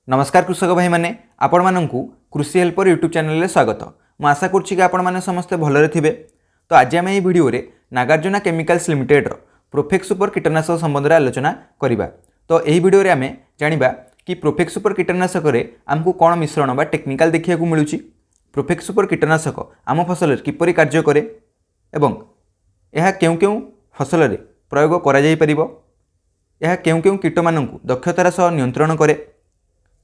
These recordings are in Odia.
ନମସ୍କାର କୃଷକ ଭାଇମାନେ, ଆପଣମାନଙ୍କୁ କୃଷି ହେଲ୍ପର ୟୁଟ୍ୟୁବ୍ ଚ୍ୟାନେଲରେ ସ୍ୱାଗତ। ମୁଁ ଆଶା କରୁଛି କି ଆପଣମାନେ ସମସ୍ତେ ଭଲରେ ଥିବେ। ତ ଆଜି ଆମେ ଏହି ଭିଡ଼ିଓରେ ନାଗାର୍ଜୁନା କେମିକାଲ୍ସ ଲିମିଟେଡ୍ର ପ୍ରୋଫେକ୍ସ ସୁପର କୀଟନାଶକ ସମ୍ବନ୍ଧରେ ଆଲୋଚନା କରିବା। ତ ଏହି ଭିଡ଼ିଓରେ ଆମେ ଜାଣିବା କି ପ୍ରୋଫେକ୍ସ ସୁପର କୀଟନାଶକରେ ଆମକୁ କ'ଣ ମିଶ୍ରଣ ବା ଟେକ୍ନିକାଲ ଦେଖିବାକୁ ମିଳୁଛି, ପ୍ରୋଫେକ୍ସ ସୁପର କୀଟନାଶକ ଆମ ଫସଲରେ କିପରି କାର୍ଯ୍ୟ କରେ ଏବଂ ଏହା କେଉଁ କେଉଁ ଫସଲରେ ପ୍ରୟୋଗ କରାଯାଇପାରିବ, ଏହା କେଉଁ କେଉଁ କୀଟମାନଙ୍କୁ ଦକ୍ଷତାର ସହ ନିୟନ୍ତ୍ରଣ କରେ,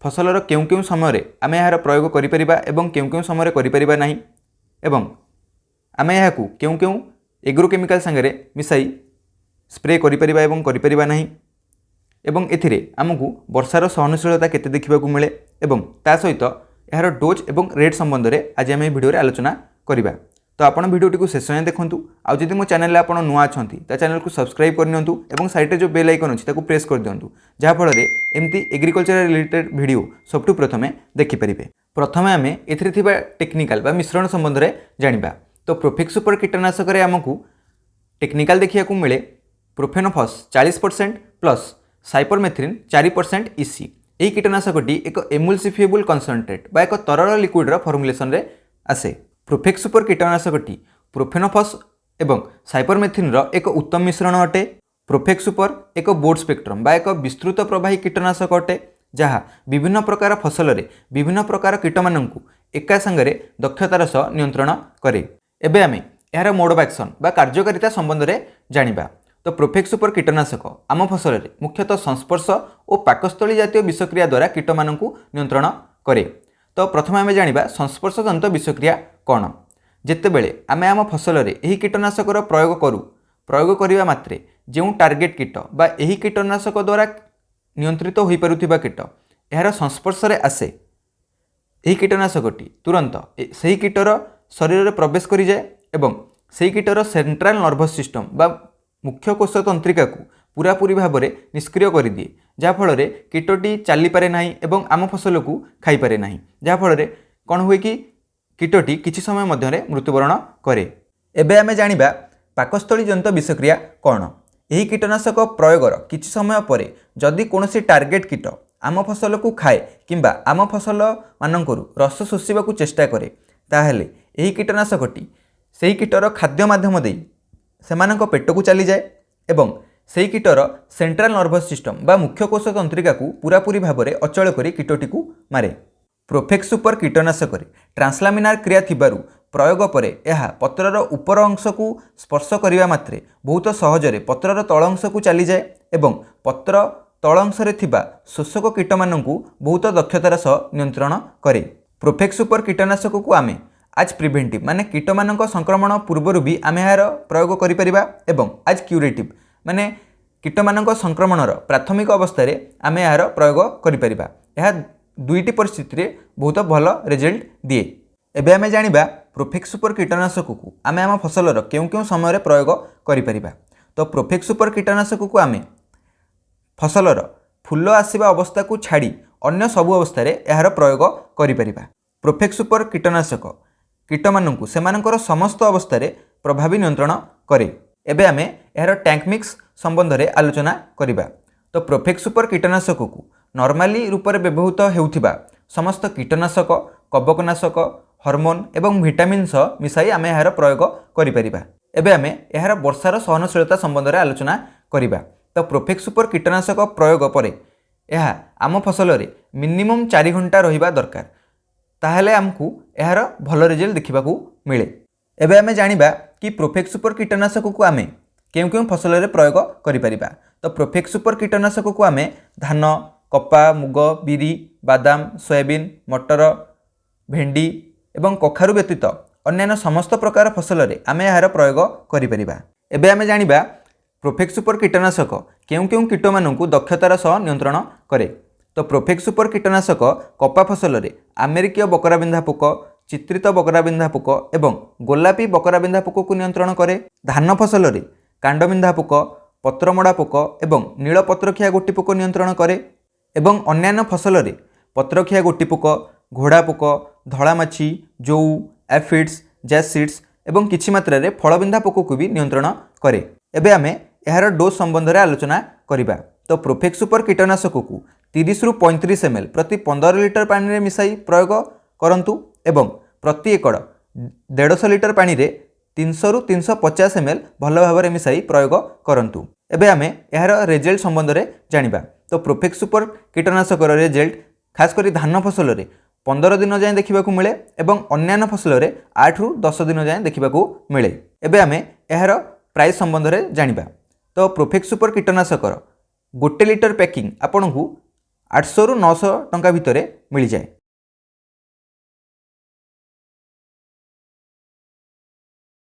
ଫସଲର କେଉଁ କେଉଁ ସମୟରେ ଆମେ ଏହାର ପ୍ରୟୋଗ କରିପାରିବା ଏବଂ କେଉଁ କେଉଁ ସମୟରେ କରିପାରିବା ନାହିଁ ଏବଂ ଆମେ ଏହାକୁ କେଉଁ କେଉଁ ଏଗ୍ରୋକେମିକାଲ ସାଙ୍ଗରେ ମିଶାଇ ସ୍ପ୍ରେ କରିପାରିବା ଏବଂ କରିପାରିବା ନାହିଁ ଏବଂ ଏଥିରେ ଆମକୁ ବର୍ଷାର ସହନଶୀଳତା କେତେ ଦେଖିବାକୁ ମିଳେ ଏବଂ ତା ସହିତ ଏହାର ଡୋଜ୍ ଏବଂ ରେଟ୍ ସମ୍ବନ୍ଧରେ ଆଜି ଆମେ ଏହି ଭିଡ଼ିଓରେ ଆଲୋଚନା କରିବା। ତ ଆପଣ ଭିଡ଼ିଓଟିକୁ ଶେଷ ଯାଏଁ ଦେଖନ୍ତୁ। ଆଉ ଯଦି ମୋ ଚ୍ୟାନେଲରେ ଆପଣ ନୂଆ ଅଛନ୍ତି, ତା ଚ୍ୟାନେଲକୁ ସବସ୍କ୍ରାଇବ୍ କରିନିଅନ୍ତୁ ଏବଂ ସାଇଡ଼୍ରେ ଯେଉଁ ବେଲ୍ ଆଇକନ୍ ଅଛି, ତାକୁ ପ୍ରେସ୍ କରିଦିଅନ୍ତୁ, ଯାହାଫଳରେ ଏମିତି ଏଗ୍ରିକଲଚର ରିଲେଟେଡ୍ ଭିଡ଼ିଓ ସବୁଠୁ ପ୍ରଥମେ ଦେଖିପାରିବେ। ପ୍ରଥମେ ଆମେ ଏଥିରେ ଥିବା ଟେକ୍ନିକାଲ ବା ମିଶ୍ରଣ ସମ୍ବନ୍ଧରେ ଜାଣିବା। ତ ପ୍ରୋଫେକ୍ସ ସୁପର କୀଟନାଶକରେ ଆମକୁ ଟେକ୍ନିକାଲ ଦେଖିବାକୁ ମିଳେ ପ୍ରୋଫେନୋଫସ୍ 40% ପ୍ଲସ୍ ସାଇପରମେଥ୍ରିନ୍ 4% ଇସି। ଏହି କୀଟନାଶକଟି ଏକ ଏମୁଲସିଫିଏବୁଲ୍ କନସେନ୍ଟ୍ରେଟ୍ ବା ଏକ ତରଳ ଲିକ୍ୱିଡର ଫର୍ମୁଲେସନରେ ଆସେ। ପ୍ରୋଫେକ୍ସ ସୁପର କୀଟନାଶକଟି ପ୍ରୋଫେନୋଫସ୍ ଏବଂ ସାଇପରମେଥ୍ରିନ୍ର ଏକ ଉତ୍ତମ ମିଶ୍ରଣ ଅଟେ। ପ୍ରୋଫେକ୍ସ ସୁପର ଏକ ବ୍ରଡ୍ ସ୍ପେକ୍ଟ୍ରମ୍ ବା ଏକ ବିସ୍ତୃତ ପ୍ରବାହୀ କୀଟନାଶକ ଅଟେ, ଯାହା ବିଭିନ୍ନ ପ୍ରକାର ଫସଲରେ ବିଭିନ୍ନ ପ୍ରକାର କୀଟମାନଙ୍କୁ ଏକା ସାଙ୍ଗରେ ଦକ୍ଷତାର ସହ ନିୟନ୍ତ୍ରଣ କରେ। ଏବେ ଆମେ ଏହାର ମୋଡ୍ ଅଫ୍ ଆକ୍ସନ୍ ବା କାର୍ଯ୍ୟକାରିତା ସମ୍ବନ୍ଧରେ ଜାଣିବା। ତ ପ୍ରୋଫେକ୍ସ ସୁପର କୀଟନାଶକ ଆମ ଫସଲରେ ମୁଖ୍ୟତଃ ସଂସ୍ପର୍ଶ ଓ ପାକସ୍ଥଳୀ ଜାତୀୟ ବିଷକ୍ରିୟା ଦ୍ୱାରା କୀଟମାନଙ୍କୁ ନିୟନ୍ତ୍ରଣ କରେ। ତ ପ୍ରଥମେ ଆମେ ଜାଣିବା ସଂସ୍ପର୍ଶଜନିତ ବିଷକ୍ରିୟା କ'ଣ। ଯେତେବେଳେ ଆମେ ଆମ ଫସଲରେ ଏହି କୀଟନାଶକର ପ୍ରୟୋଗ କରୁ, ପ୍ରୟୋଗ କରିବା ମାତ୍ରେ ଯେଉଁ ଟାର୍ଗେଟ୍ କୀଟ ବା ଏହି କୀଟନାଶକ ଦ୍ୱାରା ନିୟନ୍ତ୍ରିତ ହୋଇପାରୁଥିବା କୀଟ ଏହାର ସଂସ୍ପର୍ଶରେ ଆସେ, ଏହି କୀଟନାଶକଟି ତୁରନ୍ତ ସେହି କୀଟର ଶରୀରରେ ପ୍ରବେଶ କରିଯାଏ ଏବଂ ସେହି କୀଟର ସେଣ୍ଟ୍ରାଲ ନର୍ଭସ୍ ସିଷ୍ଟମ୍ ବା ମୁଖ୍ୟ କୋଷ ତନ୍ତ୍ରିକାକୁ ପୁରାପୁରି ଭାବରେ ନିଷ୍କ୍ରିୟ କରିଦିଏ, ଯାହାଫଳରେ କୀଟଟି ଚାଲିପାରେ ନାହିଁ ଏବଂ ଆମ ଫସଲକୁ ଖାଇପାରେ ନାହିଁ। ଯାହାଫଳରେ କ'ଣ ହୁଏ କି କୀଟଟି କିଛି ସମୟ ମଧ୍ୟରେ ମୃତ୍ୟୁବରଣ କରେ। ଏବେ ଆମେ ଜାଣିବା ପାକସ୍ଥଳୀ ଜନିତ ବିଷକ୍ରିୟା କ'ଣ। ଏହି କୀଟନାଶକ ପ୍ରୟୋଗର କିଛି ସମୟ ପରେ ଯଦି କୌଣସି ଟାର୍ଗେଟ୍ କୀଟ ଆମ ଫସଲକୁ ଖାଏ କିମ୍ବା ଆମ ଫସଲମାନଙ୍କରୁ ରସ ଶୋଷିବାକୁ ଚେଷ୍ଟା କରେ, ତାହେଲେ ଏହି କୀଟନାଶକଟି ସେହି କୀଟର ଖାଦ୍ୟ ମାଧ୍ୟମ ଦେଇ ସେମାନଙ୍କ ପେଟକୁ ଚାଲିଯାଏ ଏବଂ ସେହି କୀଟର ସେଣ୍ଟ୍ରାଲ ନର୍ଭସ୍ ସିଷ୍ଟମ୍ ବା ମୁଖ୍ୟ କୋଷ ତନ୍ତ୍ରିକାକୁ ପୁରାପୁରି ଭାବରେ ଅଚଳ କରି କୀଟଟିକୁ ମାରେ। ପ୍ରୋଫେକ୍ସ ସୁପର କୀଟନାଶକରେ ଟ୍ରାନ୍ସଲାମିନାର କ୍ରିୟା ଥିବାରୁ ପ୍ରୟୋଗ ପରେ ଏହା ପତ୍ରର ଉପର ଅଂଶକୁ ସ୍ପର୍ଶ କରିବା ମାତ୍ରେ ବହୁତ ସହଜରେ ପତ୍ରର ତଳ ଅଂଶକୁ ଚାଲିଯାଏ ଏବଂ ପତ୍ର ତଳ ଅଂଶରେ ଥିବା ଶୋଷକ କୀଟମାନଙ୍କୁ ବହୁତ ଦକ୍ଷତାର ସହ ନିୟନ୍ତ୍ରଣ କରେ। ପ୍ରୋଫେକ୍ସ ସୁପର କୀଟନାଶକକୁ ଆମେ ଆଜ୍ ପ୍ରିଭେଣ୍ଟିଭ୍, ମାନେ କୀଟମାନଙ୍କ ସଂକ୍ରମଣ ପୂର୍ବରୁ ବି ଆମେ ଏହାର ପ୍ରୟୋଗ କରିପାରିବା ଏବଂ ଆଜ୍ କ୍ୟୁରେଟିଭ୍, ମାନେ କୀଟମାନଙ୍କ ସଂକ୍ରମଣର ପ୍ରାଥମିକ ଅବସ୍ଥାରେ ଆମେ ଏହାର ପ୍ରୟୋଗ କରିପାରିବା। ଏହା ଦୁଇଟି ପରିସ୍ଥିତିରେ ବହୁତ ଭଲ ରେଜଲ୍ଟ ଦିଏ। ଏବେ ଆମେ ଜାଣିବା ପ୍ରୋଫେକ୍ସ ସୁପର କୀଟନାଶକକୁ ଆମେ ଆମ ଫସଲର କେଉଁ କେଉଁ ସମୟରେ ପ୍ରୟୋଗ କରିପାରିବା। ତ ପ୍ରୋଫେକ୍ସ ସୁପର କୀଟନାଶକକୁ ଆମେ ଫସଲର ଫୁଲ ଆସିବା ଅବସ୍ଥାକୁ ଛାଡ଼ି ଅନ୍ୟ ସବୁ ଅବସ୍ଥାରେ ଏହାର ପ୍ରୟୋଗ କରିପାରିବା। ପ୍ରୋଫେକ୍ସ ସୁପର କୀଟନାଶକ କୀଟମାନଙ୍କୁ ସେମାନଙ୍କର ସମସ୍ତ ଅବସ୍ଥାରେ ପ୍ରଭାବୀ ନିୟନ୍ତ୍ରଣ କରେ। ଏବେ ଆମେ ଏହାର ଟ୍ୟାଙ୍କ ମିକ୍ସ ସମ୍ବନ୍ଧରେ ଆଲୋଚନା କରିବା। ତ ପ୍ରୋଫେକ୍ସ ସୁପର କୀଟନାଶକକୁ ନର୍ମାଲି ରୂପରେ ବ୍ୟବହୃତ ହେଉଥିବା ସମସ୍ତ କୀଟନାଶକ, କବକନାଶକ, ହରମୋନ୍ ଏବଂ ଭିଟାମିନ୍ ସହ ମିଶାଇ ଆମେ ଏହାର ପ୍ରୟୋଗ କରିପାରିବା। ଏବେ ଆମେ ଏହାର ବର୍ଷାର ସହନଶୀଳତା ସମ୍ବନ୍ଧରେ ଆଲୋଚନା କରିବା। ତ ପ୍ରୋଫେକ୍ସ ସୁପର କୀଟନାଶକ ପ୍ରୟୋଗ ପରେ ଏହା ଆମ ଫସଲରେ ମିନିମମ୍ 4 ଘଣ୍ଟା ରହିବା ଦରକାର, ତାହେଲେ ଆମକୁ ଏହାର ଭଲ ରେଜଲ୍ଟ ଦେଖିବାକୁ ମିଳେ। ଏବେ ଆମେ ଜାଣିବା କି ପ୍ରୋଫେକ୍ସ ସୁପର କୀଟନାଶକକୁ ଆମେ କେଉଁ କେଉଁ ଫସଲରେ ପ୍ରୟୋଗ କରିପାରିବା। ତ ପ୍ରୋଫେକ୍ସ ସୁପର କୀଟନାଶକକୁ ଆମେ ଧାନ, କପା, ମୁଗ, ବିରି, ବାଦାମ, ସୋୟାବିନ୍, ମଟର, ଭେଣ୍ଡି ଏବଂ କଖାରୁ ବ୍ୟତୀତ ଅନ୍ୟାନ୍ୟ ସମସ୍ତ ପ୍ରକାର ଫସଲରେ ଆମେ ଏହାର ପ୍ରୟୋଗ କରିପାରିବା। ଏବେ ଆମେ ଜାଣିବା ପ୍ରୋଫେକ୍ସ ସୁପର କୀଟନାଶକ କେଉଁ କେଉଁ କୀଟମାନଙ୍କୁ ଦକ୍ଷତାର ସହ ନିୟନ୍ତ୍ରଣ କରେ। ତ ପ୍ରୋଫେକ୍ସ ସୁପର କୀଟନାଶକ କପା ଫସଲରେ ଆମେରିକୀୟ ବକରାବିନ୍ଧା ପୋକ, ଚିତ୍ରିତ ବକରାବିନ୍ଧା ପୋକ ଏବଂ ଗୋଲାପୀ ବକରାବିନ୍ଧା ପୋକକୁ ନିୟନ୍ତ୍ରଣ କରେ। ଧାନ ଫସଲରେ କାଣ୍ଡବିନ୍ଧା ପୋକ, ପତ୍ରମୋଡ଼ା ପୋକ ଏବଂ ନୀଳ ପତ୍ରଖିଆ ଗୋଟି ପୋକ ନିୟନ୍ତ୍ରଣ କରେ ଏବଂ ଅନ୍ୟାନ୍ୟ ଫସଲରେ ପତ୍ରଖିଆ ଗୋଟି ପୋକ, ଘୋଡ଼ା ପୋକ, ଧଳା ମାଛି, ଜଉ, ଆଫିଡ୍ସ, ଜ୍ୟାସିଡ୍ସ ଏବଂ କିଛି ମାତ୍ରାରେ ଫଳବିନ୍ଧା ପୋକକୁ ବି ନିୟନ୍ତ୍ରଣ କରେ। ଏବେ ଆମେ ଏହାର ଡୋଜ୍ ସମ୍ବନ୍ଧରେ ଆଲୋଚନା କରିବା। ତ ପ୍ରୋଫେକ୍ସ ସୁପର କୀଟନାଶକକୁ 30ରୁ 35 ଏମ୍ ଏଲ୍ ପ୍ରତି 15 ଲିଟର ପାଣିରେ ମିଶାଇ ପ୍ରୟୋଗ କରନ୍ତୁ ଏବଂ ପ୍ରତି ଏକଡ଼ 150 ଲିଟର ପାଣିରେ 300ରୁ 350 ଏମ୍ ଏଲ୍ ଭଲ ଭାବରେ ମିଶାଇ ପ୍ରୟୋଗ କରନ୍ତୁ। ଏବେ ଆମେ ଏହାର ରେଜଲ୍ଟ ସମ୍ବନ୍ଧରେ ଜାଣିବା। ତ ପ୍ରୋଫେକ୍ସ ସୁପର କୀଟନାଶକର ରେଜଲ୍ଟ ଖାସ୍ କରି ଧାନ ଫସଲରେ 15 ଦିନ ଯାଏଁ ଦେଖିବାକୁ ମିଳେ ଏବଂ ଅନ୍ୟାନ୍ୟ ଫସଲରେ 8ରୁ 10 ଦିନ ଯାଏଁ ଦେଖିବାକୁ ମିଳେ। ଏବେ ଆମେ ଏହାର ପ୍ରାଇସ୍ ସମ୍ବନ୍ଧରେ ଜାଣିବା। ତ ପ୍ରୋଫେକ୍ସ ସୁପର କୀଟନାଶକର 1 ଲିଟର ପ୍ୟାକିଂ ଆପଣଙ୍କୁ 800ରୁ 900 ଟଙ୍କା ଭିତରେ ମିଳିଯାଏ।